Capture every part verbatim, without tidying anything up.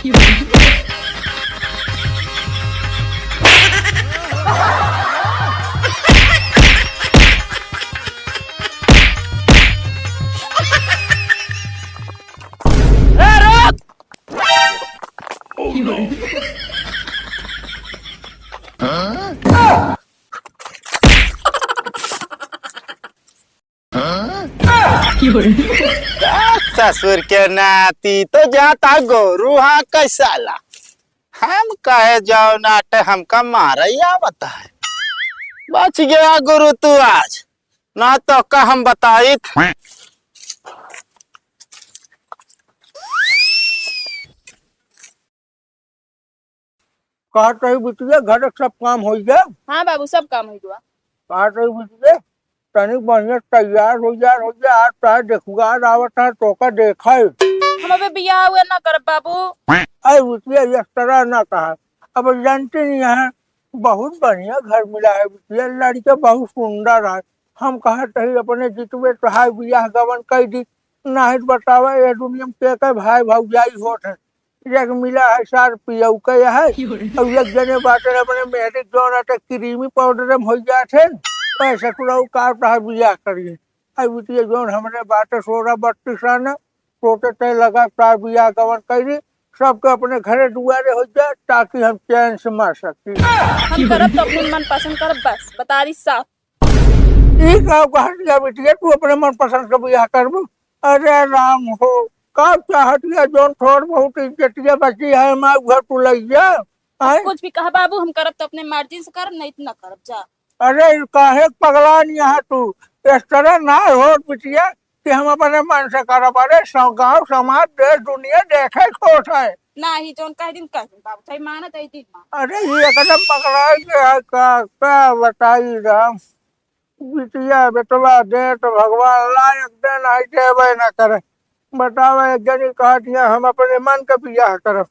ए, रुक! ससुर के नाती तो जाता गोरू हाँकै साला। हम कहे जाओ नाटे हमका मारा ही आवता है। बच गया गुरु तू आज, ना तो का हम बताइत। कहत रही बिटिया, घर के सब काम होइ गए? हाँ बाबू, सब काम होइ गवा। कहत रही बिटिया, तनी बढ़िया तैयार होइ जा, होइ जा, आज तार देखुआर आवत है, तोका देखे। हम अबे बियाह हुए ना करब बाबू। अरे बिटिया, इस तरह ना कहा, अब जानते नहीं है, बहुत बढ़िया घर मिला है बिटिया, लड़का बहुत सुंदर है। हम कहत रही अपने जितवे तोहार बियाह गवन कइ दी, नाहीं तो बतावा, ये दुनिया में के के भाई भौजाई होत है। एक मिला है सार पियऊ के है, और एक जने बाटे अपने मेहरी जौन आटे क्रीमी पाउडर में होइ जात है, पैसा तुरऊ का तोहार बियाह करिए। आई बिटिया जौन हमरे बाटे सोलह बत्तीस आना, तोते ते लगा तोहार बियाह गवन करी, सबके अपने घरे दुआरे होइ जाए, ताकि हम चैन से मर सकी। हम करब तो अपने मन पसंद करब, बस बता रही साफ। ई का कहत या बिटिया, तू अपने मन पसंद के बियाह करबू? अरे राम हो, का चाहत या, जौन थोड़ बहुत इज्जतिया बची है, माँ घर तू लइया, हैं? कुछ भी कहा बाबू, हम करब तो अपने मर्जी से करब, नहीं तो ना करब, जा। अरे, काहे पगलान यहाँ तू? इस तरह ना हो बिटिया कि हम अपने मन से करब। अरे, सौ गाँव समाज, देश दुनिया देखे खोट है। नाही, जौन कह दिन, कह दिन बाबू, चाहे माना, चाहे दिन माना। अरे, ये एकदम पगलाई के है का, का बताई राम? बिटिया, बेटवा दे तो भगवान लायक दे, नाही देवे ना करे। बतावा, एक जनी कहत हिया, "हम अपने मन के बियाह करब।"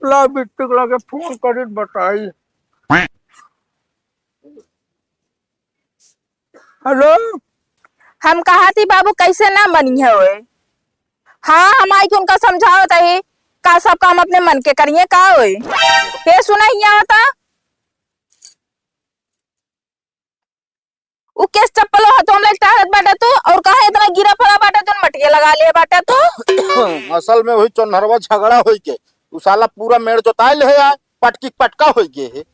ला, बिट्टू के लगे फोन करी, बताई। हेलो? हम कहा थी, बाबू, कैसे ना मनी है ओए? हाँ, हम आई के उनका समझावत ही, का सब काम अपने मन के करिए, का ओए? ये सुना हिया होता? उ केस चप्पलो हथवा में लइके टहरत बाटे तू, और काहे इतना गिरा पड़ा बाटे, जौन मटिया लगा ले बाटे तू? असल में वही चोन्हरवा झगड़ा होई के, उ साला पूरा मेड़ जोताए ले है यार, पटकी पटका होई गए है।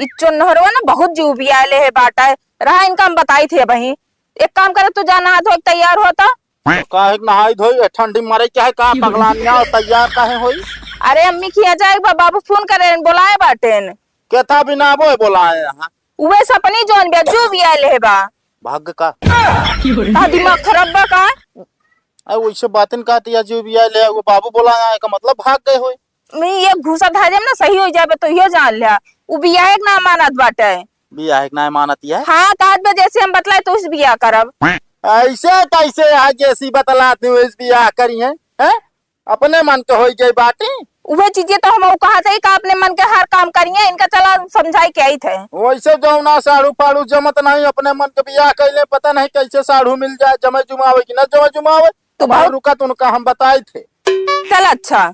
ई चोन्हरवा ना बहुत जीव बियाए ले है बाटे, रहा इनका हम बताई थे अबहीं। एक काम करे, तू जा नहा धो के तैयार हो तो। काहे के नहाई धोई, ए ठंडी में मरे क्या है, का पगलानिया हो, तैयार काहे होई? अरे अम्मी खिया जाए बा, बाबू फोन करे, बोलाए बाटेन। केथा बिना बोए बोलाए यहाँ? उहे सपनी जौन बे, जो भी आए लेहे बा। भाग का? का दिमाग खराब बा का? अरे वैसे बातिन का तिया जो भी आए ले, वो बाबू बोला यहाँ का मतलब भाग गए होए। नहीं, ये घूसा धरे में ना सही हो जाए तो यो जान लिया। उ बियाहे के ना मानत बाटे। बियाहे के ना मानत है? हाँ, कहत बे जैसे हम बतलाए तो उस बियाह करब। ऐसे कैसे आज जैसी बतलात हो इस बियाह करी है? हैं? अपने मन के होई गई बाटी। उहे चीजें तो हम कहत है कि अपने मन के हर काम करिए, इनका चला समझाई के आई थे। वैसे जौना साढ़ू पाड़ू जमत नहीं, अपने मन के बियाह कैले, पता नहीं कैसे साढ़ू मिल जाए, जमे जुमावे कि न जमे जुमावे। तो अब बहुत रुका, तो उनका हम बताई थे। चल अच्छा।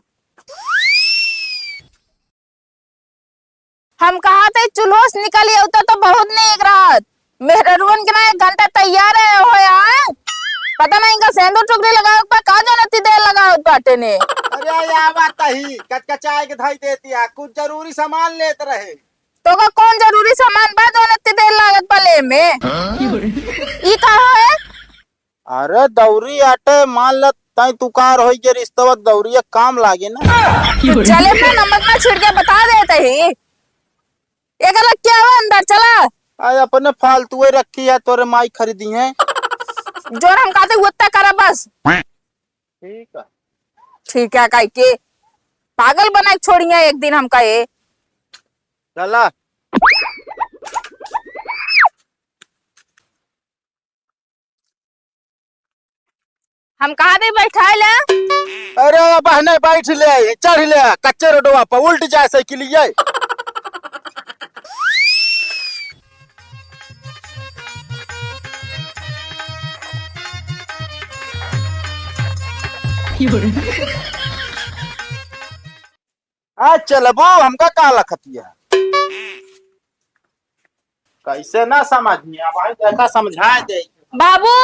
हम कहा थे चूल्हो से निकल अउता तो बहुत नीक रहत। मेहररुअन के ना एक घंटा तैयार है हो यार। पता नहीं इनका सेंदूर टुकड़ी लगावे के बा, का जौन इतनी देर लगावत बाटे ने। अरे आवा तही, कचकचाए के धई देती है, कुछ जरूरी सामान लेत रहे। तो का कौन जरूरी सामान बा जौन इतनी देर लागत बा ले में? हाँ? ई का है? अरे दौरी आटे, मान ल तई तुकार होई के रिश्तवा दौरिया काम लागे ना। तू चले ना, नमक ना छिड़के बता देते ही। एकर लग के आवा अंदर, चला। आय अपने फालतुए रखी है, तोरे माई खरीदी है। जोर हम कहते उतना करा बस। ठीक है। ठीक है, काई के पागल बना के छोड़िया एक दिन हम कहे। चला। हम कहा दे बैठाए ले? अरे बहने बैठ ले, चढ़ ले, कच्चे रोडवा पर उल्ट जाए साइकिल ये। आज चलबो, हमका का लखतिया? कैसे ना समझ में आ भाई, देखा समझाए दे। बाबू।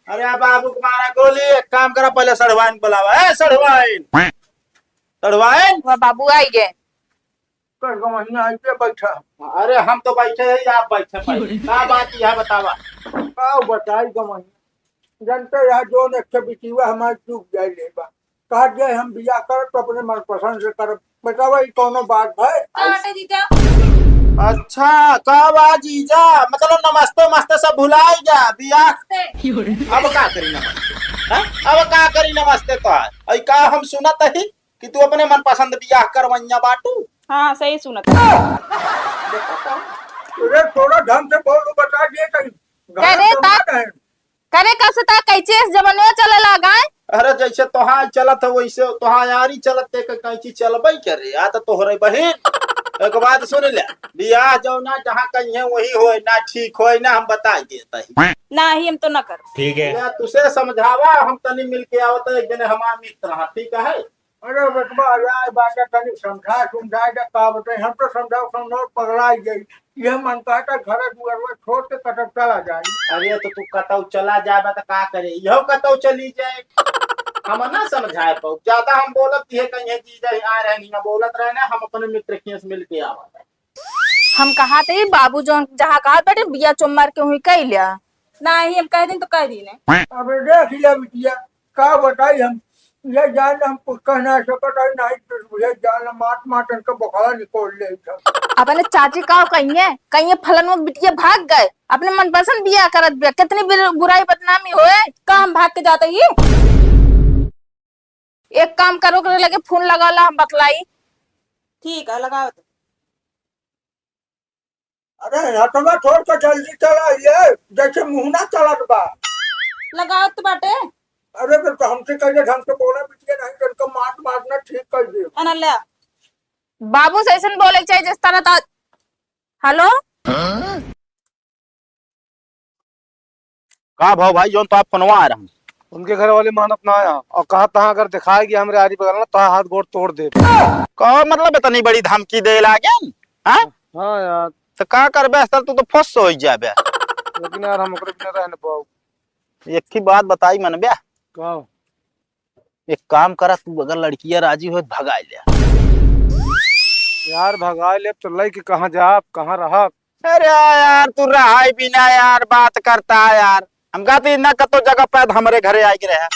अरे बाबू के मारा गोली, एक काम करा, पहले सढ़वाइन बुलावा। ए सढ़वाइन, सढ़वाइन। वाह, बाबू आई गए। कल का महीना आई के बैठा। अरे हम तो बैठे हैं, आप बैठे पहले। का बात यह बतावा? का बताई का महीना? जनते यहाँ जोन एक ठे बिटिया हमार चूक जाए ले बा। कहा जाए हम बियाह करब तो अपने मनपसंद से करब। बतावा ई कौनो बात है? का बाटे जीजा? अच्छा, का बा जीजा? मतलब नमस्ते उमस्ते सब भुलाई जा, बियाह। नमस्ते। अब का करी नमस्ते? हैं? अब का करी नमस्ते तो है? अई का हम सुनत ही कि तू अपने मनपसंद बियाह करवैया बाटू? हाँ, सही सुनत। अरे थोड़ा ढंग से बोल, तू बता दिए कहीं। करे गलत ता? समझ है। करे कस ता कैचे जमनवा चले लागा है? अरे जैसे तोहार चलत है वैसे तोहार यारी चलत है, क-, कैची चलबे करे। आ तो तोहरे बहिन। एक बात सुन ले, बियाह जौना जहाँ कहीं है वही होए, ना ठीक होए, ना हम बताई देत ही। नाही, हम तो ना करब। ठीक है। या तुसे समझावा, हम तनी मिल के आवत है, एक जने हमार मित्र हा, ठीक है? अरे बेटवा, यार बात तनी समझा, समझा दे, का बताई, हम तो समझाओ, समझाओ, पगला ही गई। ये मन कहता घर दुआर छोड़ के कतौ चला जाए। अरे तो तू कतौ चला जाबा तो का करे, यहो कतौ चली जाए। हम ना समझाए पाऊ, ज्यादा हम बोलत दिए कहीं है, जीजा ही आ रहे नहीं, बोलत रहे ना, हम अपने मित्र खिया से मिल के आवत है। हम कहा थे बाबू जौन जहाँ कहा बेटे बिया चुम्मार के हुई कह लिया। नाही, हम कह दिन तो कह दीने। अबे देख लिया बिटिया, का बताई हम, ये जान हम कुछ कह ना सकत है, नाही तो ये जान मात मात इनका बखला निकाल ले था। अपने चाची का कहिए, कहिए फलनवा के बिटिया भाग गए, अपने मनपसंद बियाह करत बिया, कितनी बिर-, बुराई बदनामी होए। का हम भाग के जाते ही? एक काम करो, ओकरे लगे फोन लगा ला, हम बतलाई। ठीक है, लगाओ तो। अरे हटवा छोड़ के जल्दी चला ये, जैसे मुहना चलत बा। लगाओ तो बाटे। अरे तो हमसे कहिए ढंग से बोला बिटिया, नहीं तो इनका मार मारना ठीक कर दे। अनल्या। बाबू से ऐसन बोले के चाहिए जिस तरह ता-, हेलो? का भाव भाई, जौन तो आप फोनवा आ रहा हूँ। उनके घर वाले मानत ना आया और कहा तहाँ अगर दिखाए गया हमरे आरी बगल ना, तो हाथ गोड़ तोड़ दे। का मतलब इतनी बड़ी धमकी दे लागे? हाँ? हाँ यार। तो का करबे, असल तू तो फुस हो जाबे। लेकिन यार हम ओकरे बिना रह न पाऊ। एक ही बात बताई मनबे। का? एक काम करा, तू अगर लड़किया राजी हो तो भगाए ले। यार भगाए ले तो लइके कहाँ जाब, कहाँ रहब? अरे यार तू रहाई बिना यार बात करता है यार। हम कहते ना कतो जगह पे हमरे घरे आए के रहे।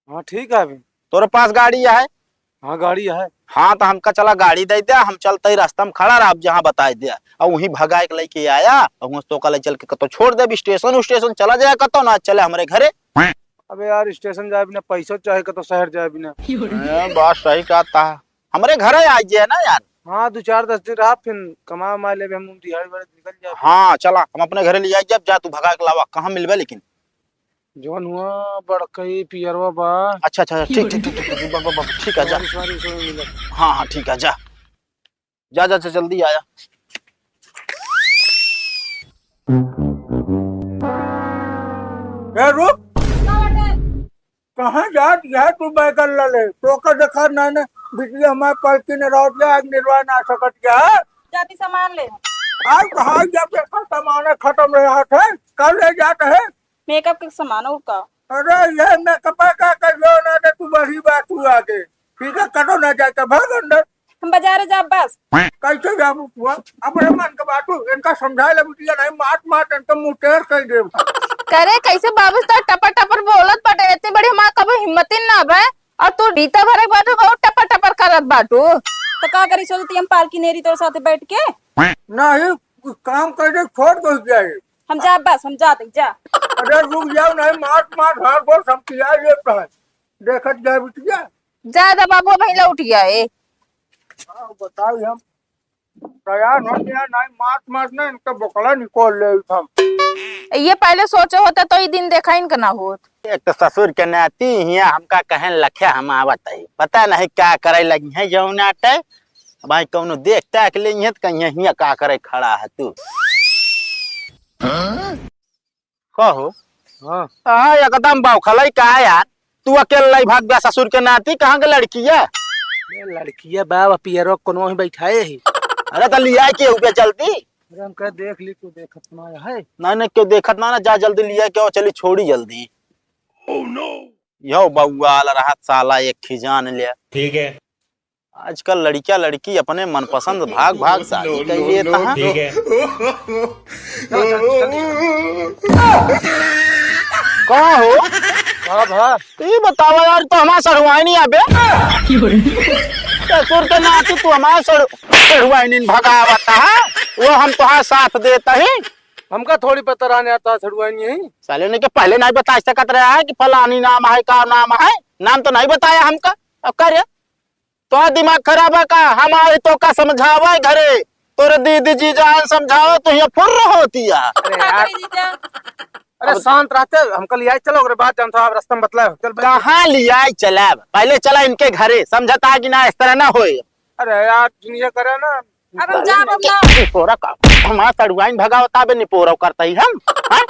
हाँ ठीक है अभी। तोरे पास गाड़ी है? हाँ गाड़ी है। हाँ तो हमका चला गाड़ी दे दे, हम चलते ही रास्ता में खड़ा रहा, आप जहाँ बताए दे। और वहीं भगाए के लेके आया और वहाँ तोका ले चल के कतो छोड़ दे, स्टेशन उस्टेशन चला जाए कतो ना, चले हमरे घरे। अबे यार, स्टेशन जाए बिना पैसो चाहे, कतो शहर जाए बिना। हाँ, बात सही कहता है। हमरे घरे आ जाए ना यार। हाँ, दो चार दस दिन रहा, फिर कमा उमा लेबे, हम दिहाड़ी वाले निकल जाए। हाँ, चला, हम अपने घरे ले जाए, जब जा तू भगा के लावा, कहाँ मिलबे लेकिन? जौन हुआ बड़कई पियरवा बा। अच्छा, अच्छा, ठीक, ठीक, ठीक, ठीक, ठीक, बा, बा, बा, ठीक है, जा। Sorry, sorry, sorry, मिला। हाँ, हाँ, ठीक है, जा। जा, जा, जा, जल्दी आया। ए, रुक। का बाटे? कहाँ जात है तू बैगन लले? तोका देखा ना, ना, बिटिया हमार पलकी ने रह गया, आज निर्वाह ना सकत गया। जाती सामान ले। आज कहाँ जाके का सामान खत्म रहा है? कल ले जात है? Makeup के सामान हो का? अरे, ये makeup का कहियो ना, तो तू बड़ी बात हुआ के। ठीक है, कटो ना जाए तो भाग अंदर। हम बाजारे जाब बस। कैसे जाबू तू? अपने मन के बात हो, इनका समझाए ले बिटिया, नहीं मात मात इनका मुंह टेढ़ कर देब। करे कैसे बाबू तो टपर टपर बोलत बाटे, इतनी बड़ी हमार कबो हिम्मत ही ना बे, और तू बीता भरे बाटू बहुत टपर टपर करत बाटू। तो का करी सोचती हम पालकी नेरी तोर साथे बैठ के? नहीं, कुछ काम कर दे, छोड़ दो जाए। हम जा बस, हम जाते जा। अरे रुक जाओ, नहीं मात मात हाथ गोड़ सब किया ये तो है। देखत जाए बिटिया। जा दा बाबू, वहीं लौट गया है। हाँ, बताओ हम तैयार हो गया, नहीं मात मात ना इनका बकला निकाल ले हम। ये पहले सोचे होते तो ये दिन देखा इनका ना होत। एक तो ससुर के नाती हिया हमका कहन लखे हम आवत है, पता नहीं का करे लगी है जौन आटे। भाई कौनो देख ताक ले है तो कहीं हिया का करे खड़ा है तू। कहो। हाँ। हाँ, एकदम बौखलई का यार? तू अकेले भाग गया ससुर के नाती, कहाँ के लड़की है? ए, लड़किया बा, पियरो कोनो ही बैठाए ही। अरे, तो लिया के ऊपर चलती। अरे, हम कह देख ली, क्यों देखत ना है? नहीं, नहीं, क्यों देखत ना, ना, जा जल्दी लिया के आओ, चली छोड़ी जल्दी। Oh no! यो बउआल रहत साला एक ही जान ले। ठीक है। आजकल लड़किया लड़की अपने मनपसंद भाग भाग शादी कर लेता है। ठीक है। का हो? का भा? ई बतावा यार, तो हमार सढ़ुआइन आबे। ससुर के नाती तू हमार सढ़ु-, सढ़ुआइन भगावत है। वो हम तोहार साथ देता ही। हमका थोड़ी पता रहने आता सढ़ुआइन यही। साले ने के पहले नहीं बता सकत रहा है कि फलानी नाम है, का नाम है, नाम तो नहीं बताया हमका। अब का रे? तो दिमाग खराब है का? हम आए तो का समझावे घरे, तोरे दीदी जीजा आन समझावे तो यहाँ फुर्र होती है। अरे यार। अरे जीजा। अरे अब शांत रहते, हमका लियाई चलो, ओकरे बाद जानता है, रास्ता में बतला है। चल भाई। कहाँ लियाई चला? पहले चला इनके घरे, समझता है कि ना, इस तरह ना होए। अरे यार, दुनिया करे ना। अब हम जाब ना। निपोरा का, हमार सड़ुआइन भगावता बे, निपोरा करता ही हम, हाँ?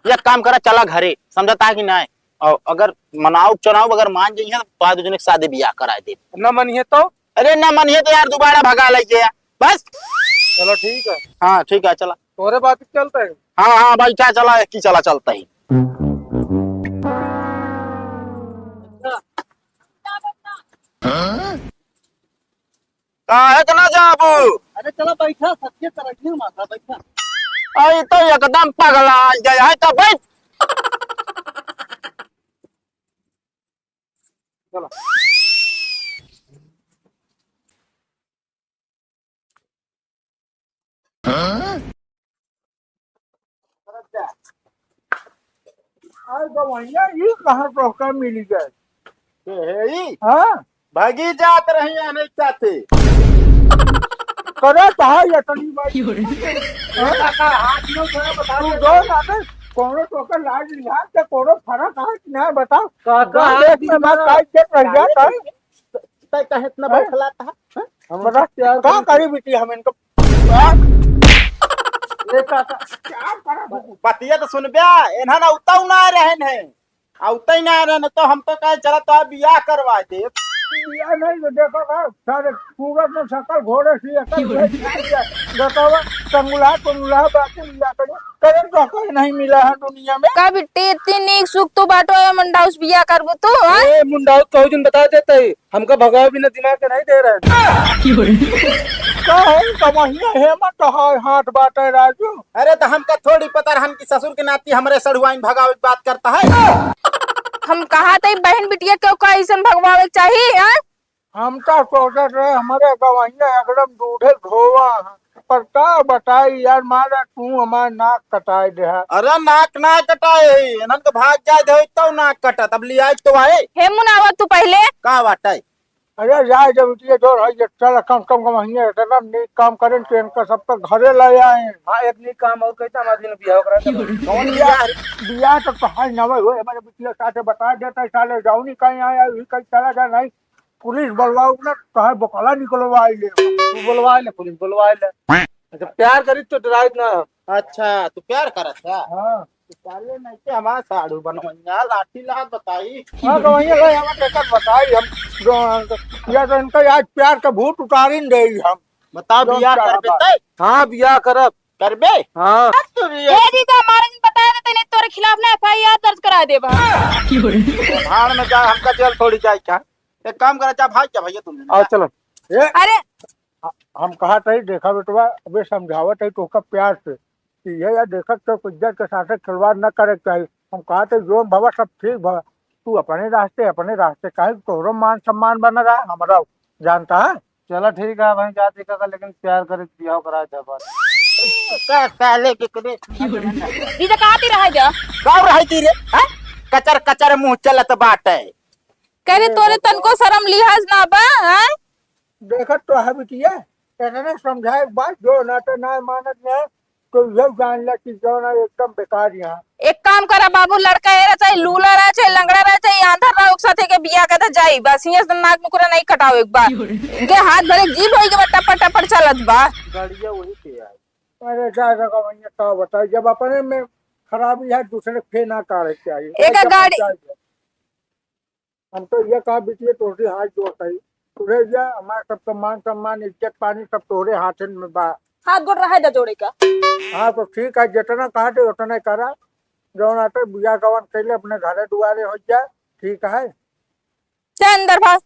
एक काम करा, चला घरे, समझता है कि ना? और अगर मनाओ चुनाव अगर मान जाइए तो बाद में शादी ब्याह कराए दे। ना मानिए तो? अरे ना मानिए तो यार दोबारा भगा लीजिए यार। बस। चलो ठीक है। हाँ ठीक है चला। तोरे बात चलता है। हाँ हाँ भाई क्या चला है कि चला चलता ही। काहे के ना जाबू? अरे चला बैठा, सबके तरक्की माता बैठा। आई तो एकदम पगला आ गया है तो बैठ। चलो। अरे गवैया, ई कहाँ तोहका मिल गए? के है ई? हाँ? भागी जात रही आने चाहते। करे कहा ये तनी बात? क्यों रे? हाँ? काका, हाथ में थोड़ा बता तू दे। दो ना दे, कोनो तोहका लाज लिहाज से कोनो फर्क है कि ना बताओ? काका, दो हाथ देख में में बात ना काट के रह जाता है। तै काहे इतना हैं? बौखलाता है? हैं? हम बता, प्यार का करी। करी बिटिया हम इनको? ए काका, क्या करा तू? बतिया तो सुन बे, एन्हा ना उताऊ ना रहन है। आ उताई ना रहन तो हम तो कहे चला तो बियाह करवा दे। बियाह नहीं तो देखो ना, सारे सूरत में सकल घोड़े सी अकल हुए। बतावा, संगुला, पंगुला, बाकी बियाह करो। करे तो कोई नहीं मिला है दुनिया में। का बिट्टी, इतनी नीक सुख तू बाटो, ए मुंडाउस बियाह करबू तू, हाँ? ए मुंडाउस कहू जिन बता देते ही। हमका भगावे बिना दिमाग के नहीं दे रहे। का है, कमहिया हेमत हाय हाथ बाटे राजू। अरे, तो हमका थोड़ी पता रहन कि ससुर के नाती हमरे सढ़ुआइन भगावे की बात करता है। हम कहा थे बहन बिटिया के का ऐसन भगवावे के चाही, हैं? हम तो सोचत रहे हमरे गवैया एकदम दूधे धोवा है। पर का बताई यार, मारा तू हमार नाक कटाए दे है। अरे नाक ना कटाए, इन्हन के भाग जाए दे तो नाक कटत। अब लियाई तो आए। हे मुनावर तू पहले। का बाटे? अरे जाए जब इतने जोर है, ये चल कम से कम हम हियाँ इतना नीक काम करें कि इनका सब तक घरे ले आए। हाँ, एक नीक काम और कहता हमारे दिन बियाह करा दे। कौन बियाह? बियाह तो कहाँ नवे हुए, हमारे बिटिया साथे बता देता है, साले जाओ नहीं कहीं आया, यही कहीं चला जा नहीं। पुलिस बुलवाओ ना, कहाँ बकला निकलवा ले। तू बुलवा ले, पुलिस बुलवा ले। अच्छा, प्यार करी तो डराई ना। अच्छा, तू प्यार करत है? हाँ। तू साले नहीं के हमार साढ़ू बनवैया, लाठी लात बताई। हाँ, तो वहीं है, हमारे देखत बताई हम। जो, या तो इनका आज प्यार का भूत उतारिन दे हम। बताओ, जो बियाह चाहा करबे बा। तै? हाँ, बियाह करब। करबे? हाँ। तू रे। ए जीजा, हमारे दिन बता देते नहीं, तोरे खिलाफ ना एफ आई आर दर्ज करा देबा। भाड़ में जा, हमका जेल थोड़ी जाए क्या? एक काम करा, जा भाग जा भैया तुम। आओ, चलो। ए, अरे। हम कहा तही, देखा बेटवा, अबे समझावत है तोहका प्यार से कि ये यार देखत तो इज्जत के साथे खिलवाड़ न करे के चाही। हम कहा थे जोन भवा सब ठीक भवा, तू अपने रास्ते, अपने रास्ते, काहे कि तोहरो मान सम्मान बना रहा, हमरा जानता है। चला ठीक है भाई, जा देखा कर, लेकिन प्यार करे तो बियाह करा दे बस। का साले के करे? जीजा कहाँ ती रहा जा? का रही थी रे? हैं? कचर कचर मुंह चलत बाटे। करे तोरे तनको शरम लिहाज ना बा, हैं? देखत तो है बिटिया, इतने समझाए के बाद जो ना तो ना मानत ना, तो यह जान ले कि जो ना एकदम बेकार यहाँ। एक काम करा बाबू, लड़का एरा चाहे लूला रहा, चाहे लंगड़ा रहा, चाहे आंधर रहा, ओक साथे के बियाह के तो जाई, बस हियां से नाक नुकरा नहीं कटाओ एक बार। इनके हाथ भरे जीभ होई के बा, टपर टपर चलत बा। गाड़िया वही के आई। अरे जा रहा भैया, का बताई, जब अपने में खराबी है, दूसरे के फेर ना काढ़े के चाहिए। एक ऐसा गाड़ी, हम तो ये कहा बिटिया तोहरी हाथ जोड़ता ही, तू रह जा, हमार सब तो मान सम्मान, इज्जत पानी सब तोहरे हाथन में बा। हाथ गोड़ रहे दा जोड़े का। हाँ, तो ठीक है, जितना कहा थे उतना करा। जौन आते बियाह गवन कैले अपने घरे दुआरे हो जा, ठीक है। चल अंदर भाग।